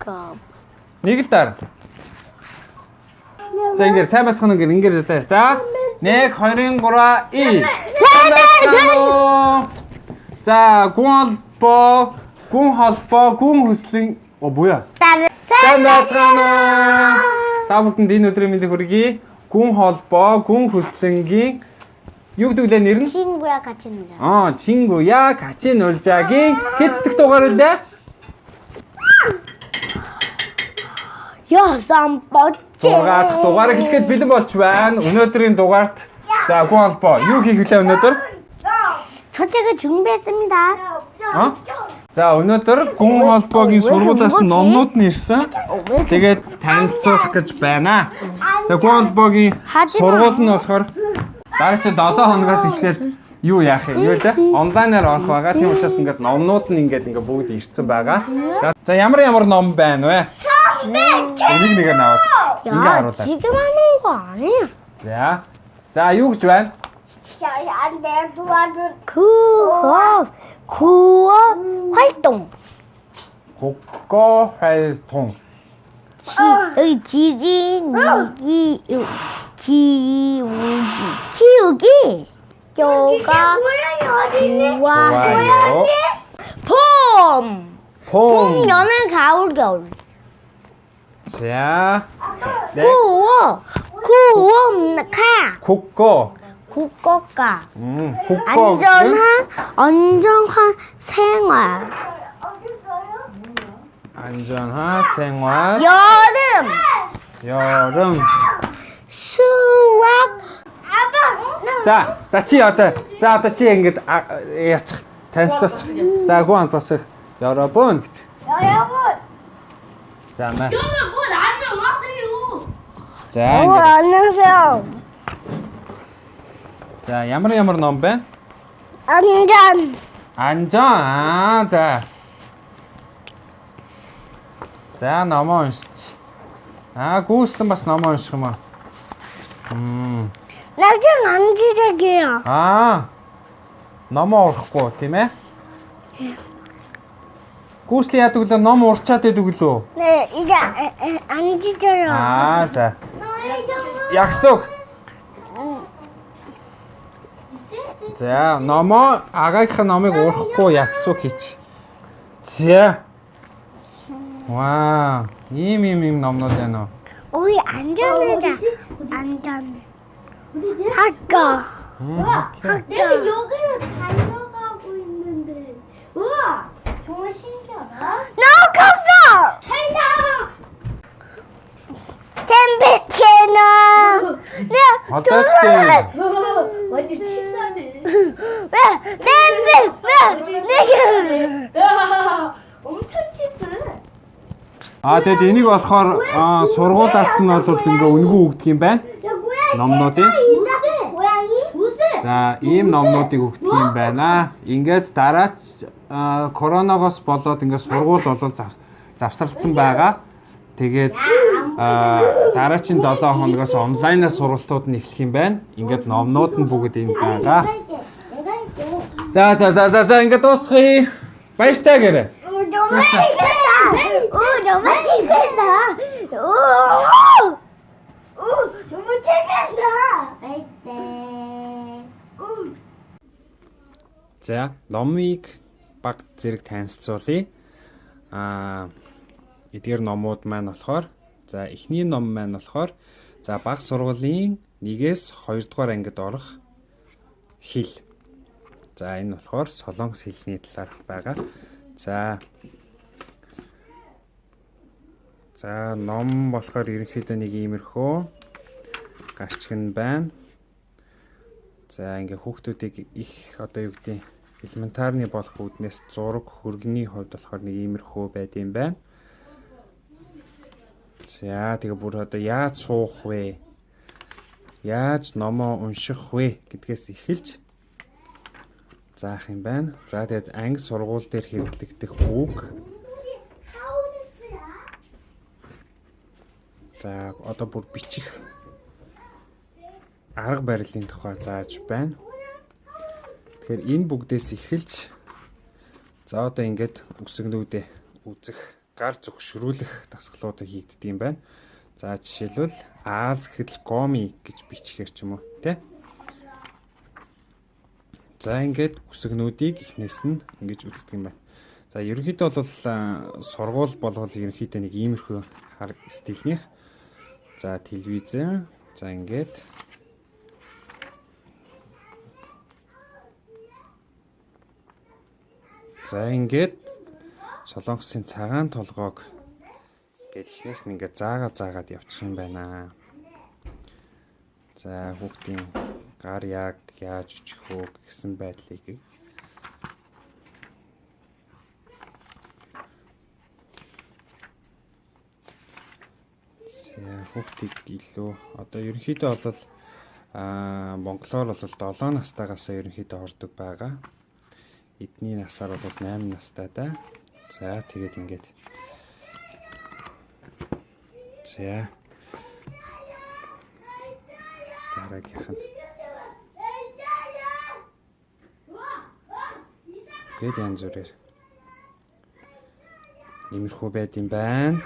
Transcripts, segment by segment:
거. Нэг л дар. За ингээд сайн байцгаана уу ингээд за. За 1 2 3 2. Сайн байцгаана уу? За гүн холбоо, гүн холбоо, гүн хүслэн. О 뭐야? 다른 Сайн байцгаана уу? Та бүхэнд энэ өдрийн мэндийг хүргэе. Гүн холбоо, гүн хүслэнгийн юу гэдэг лээ нэр нь? 친구야 같이 놀자. Аа, 친구야 같이 놀자гийн хэд дэх дугаар үлээ? 여섯 번째. 6 дахь дугаарыг хэлэхэд бэлэн болж байна. Өнөөдрийн дугаарт за гүн холбоо юу хийх вүлээ өнөөдөр? 저 책을 준비했습니다. Аа? За өнөөдөр гүн холбоогийн сургуулиас номнууд нь ирсэн. Тэгээд танилцуулах гэж байна. Тэгээ гүн холбоогийн сургууль нь болохоор дараагийн 7 хоногоос эхлээд юу яах юм? Юу лээ? Онлайнаар орох байгаа. Тийм учраас ингээд номнууд нь ингээд ингээд бүгд ирсэн байгаа. За за ямар ямар ном байна вэ? Энийг нэгээр нь аваад ингээ 야, харуулаа. 지금 하는 거 아니야. За. За юу гэж байна? 그거 구어 활동. 국거 활동. 지, 여기 지진 기 기우기 키우기 요가 좋아 좋아요. 봄. 봄. 봄 여름 가을 겨울. 자. Next. 구워 구워 가 국거. 국어가 국거. 안전한 생활. 안전한 생활. 여름 여름. 수학 За, за чи одоо за одоо чи ингэж яачих танилцаач. За гүн бас 여러분 гэж. 여러분 За маа. 뭐 나는 왔어요. За ингэж. 안녕하세요. За ямар ямар ном байна? 안전 안전. Аа за. За номоо уншич. Аа гүйслэн бас номоо унших юм аа. Мм. 나중 안 지적이에요. Аа. Номоо урахгүй тийм ээ? Гүйслэн яадаг лөө ном урчаад идэг лөө? 네 이제 안 지져요. Аа за. Ягсуг. За, номоо агаагийнхаа номыг уурахгүй ягсуг хийчих. За. Вау, ийм ийм ийм номнууд байна уу? 우리 안전하자. 안전. 학교. Окей. 내가 여기를 달려가고 있는데. 우와, 정말 신기하다. No 컴퓨터. 달려. 템피 채널. 네. Холдоостой. 완전 치사네. 왜? 템피 왜? 내가. 엄청 치스. Аа, тэгэд энийг болохоор аа, сургуулиас нь бол ингээ үнэгүй өгдөг юм байна. Номнуудыг. 고양이? 무슨? За, ийм номнуудыг өгдөг юм байна. Ингээд дараач аа, коронавигоос болоод ингээд сургууль бол завсарласан байгаа. Тэгээд аа, дараачийн 7 хоногоос онлайнаар сургалтууд нь эхлэх юм байна. Ингээд номнууд нь бүгд энд байгаа. 내가 할게. За за за за за ингээд дуусгая. Баяртай гэрээ. 너무 재밌다. 오, 너무 재밌다. 오, 오, 너무 재밌다. За, номыг баг зэрэг танилцуулъя. Аа, эдгээр номууд маань болохоор за эхний ном маань болохоор за баг сургуулийн 1-ээс 2 дугаар ангид орох хэл. За энэ болохоор солонгос хэлний талаарх байгаа. За. За ном болохоор ерөнхийдөө нэг иймэрхүү гарчиг нь байна. За ингээ хүүхдүүдийг их одоо юу гэдэг элементарны болох үүднээс зураг хөргөний хувьд болохоор нэг иймэрхүү байд юм байна. За тэгээ бүр одоо яаж суух вэ? Яаж номоо унших вэ гэдгээс эхэлж заах юм байна. За тэгээд анги сургууль дээр хэрэглэгдэх үг. За одоо бүр бичих арга барилын тухай зааж байна. Тэгэхээр энэ бүгдээс эхэлж за одоо ингээд үсгнүүдээ үзэх. Гар зөвшрүүлэх дасгалуудыг хийгддэг юм байна. За жишээлбэл аалз гэхэд л гоми гэж бичгээр ч юм уу тий. За ингээд үсгнүүдийг эхнээс нь ингэж үздэг юм байна. За ерөнхийдөө бол сургууль болгол ерөнхийдөө нэг иймэрхүү хар стилнийх. За телевиз. За ингээд За ингээд Солонгосын цагаан толгойг гээд эхнээс нь ингээд заагаа заагаад явчих юм байна. За хүүхдийн гар яг яаж өчөх үү гэсэн байдлыг За хүүхдийг илүү одоо ерөнхийдөө бол монголоор бол 7 настайгаас ерөнхийдөө ордог байгаа. Эдний насаар бол 8 настай да. За тэгээд ингээд за дараагийнх нь гээд янз бүрээр иймэрхүү байд юм байна.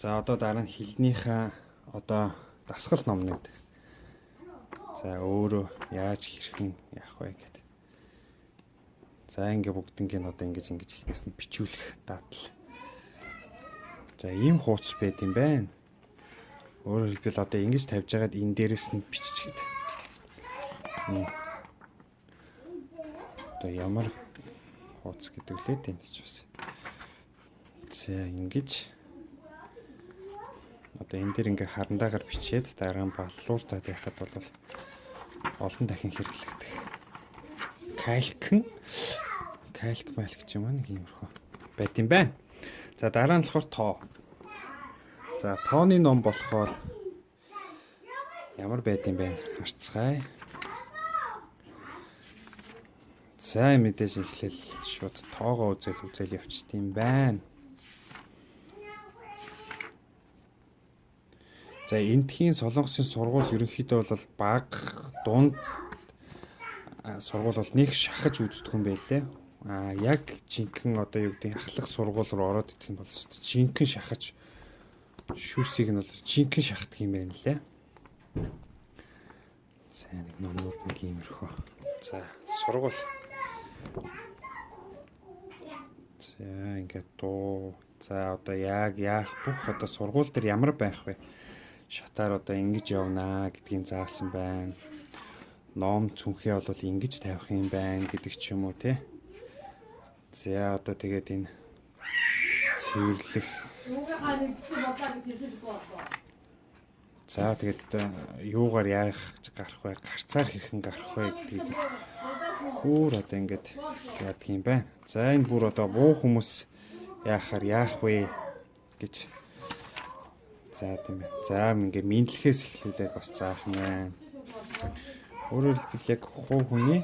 За одоо дараа нь хэлнийхээ одоо дасгал номнууд. За өөрөө яаж хэрхэн яах вэ гэдэг. За ингээ бүгднийг нь одоо ингэж ингэж эхнээс нь бичүүлэх даатал. За ийм хууц байд юм байна. Өөрөөр хэлбэл одоо ингэж тавьж байгаад энэ дээрээс нь биччихэд. Одоо ямар хууц гэдэг лээ дээ энэ ч бас. За ингэж одоо энэ дээр ингээ харандаагаар бичээд дараа нь баллууртаад яхад бол олон дахин хэрэглэгдэх. Калькэн кальк малк ч юм уу нэг иймэрхүү байт юм байна. За дараа нь болохоор тоо. За тооны ном болохоор ямар байд юм бэ? Харцгаая. За мэдээж эхлээл шууд тоогоо үзэл үзэл явчихд юм байна. За эндхийн Солонгосын сургууль ерөнхийдөө бол бага дунд сургууль бол нэг шахаж үздэг юм байлээ. А яг жинхэнэ одоо юу гэдэг ахлах сургууль руу ороод идэх юм бол шүү дээ. Жинхэнэ шахаж шүүсийг нь бол жинхэнэ шахдаг юм байна лээ. За нэг номнууд нэг иймэрхүү. За сургууль. За ингээд дуу. За одоо яг яах бүх одоо сургууль дээр ямар байх вэ? Шатаар одоо ингэж явнаа гэдгийг заасан байна. Ном цүнхээ бол ингэж тавих юм байна гэдэг ч юм уу те. За одоо тэгээд энэ цэвэрлэх. За тэгээд юугаар яах гэж гарах вэ? Гарцаар хэрхэн гарах вэ гэдгийг бүр одоо ингэж яадаг юм байна. За энэ бүр одоо буу хүмүүс яахаар яах вэ гэж заад юм байна. За ингээ мэдлэхээс эхлүүлээд бас заах юм байна. Өөрөөр хэлбэл яг хуу хүний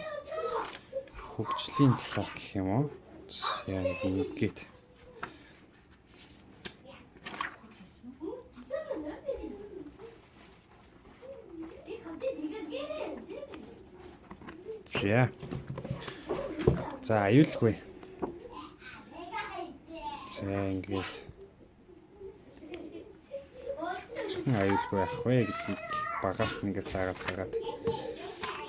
хөгжлийн талаар гэх юм уу? За нэг ингээд. За. За аюулгүй. За ингээл хэрхэн аюулгүй явах вэ гэдгийг багаас нь ингээд заагаад заагаад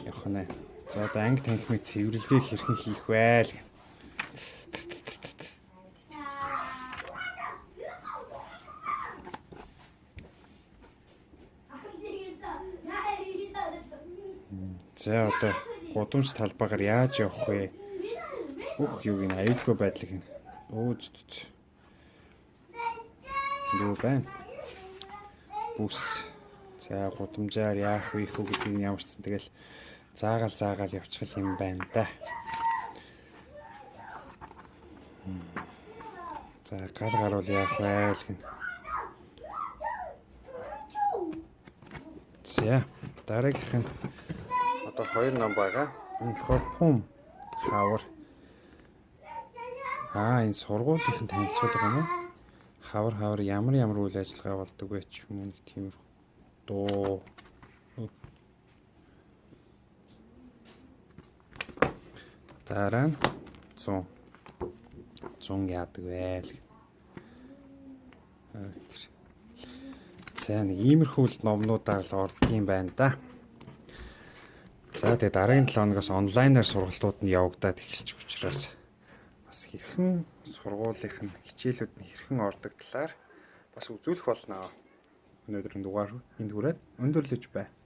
явах нэ. За одоо анги танхимыг цэвэрлэгээ хэрхэн хийх вэ л. За одоо гудамж талбайгаар яаж явах вэ? Бүх юуг нь аюулгүй байдлыг нь өөж зү. Юу байна? Бүс. За гудамжаар яах вэ хүү гэдгийг нь ямар ч сан тэгэл заагаал заагаал явчих юм байна да. За гал гарвал яах вэ л гин. За дараагийнх нь одоо 2 ном байгаа. Энэ болохоор пум хавар. Аа энэ сургуулийн танилцуулга юм уу? Хавар хавар ямар ямар үйл ажиллагаа болдог вэ ч юм уу нэг тиймэрхүү дуу. Дараа нь 100. Зун яадаг вэ л. Аа, тэр. За, нэг иймэрхүү л номнуудаар л ордог юм байна да. За, тэгээ дараагийн 7 хоногоос онлайнаар сургалтууд нь явагдаад эхэлчих учраас бас хэрхэн сургуулийнх нь хичээлүүд нь хэрхэн ордог талаар бас үзүүлэх болно. Өнөөдрийн дугаар энд хүрээд өндөрлөж байна.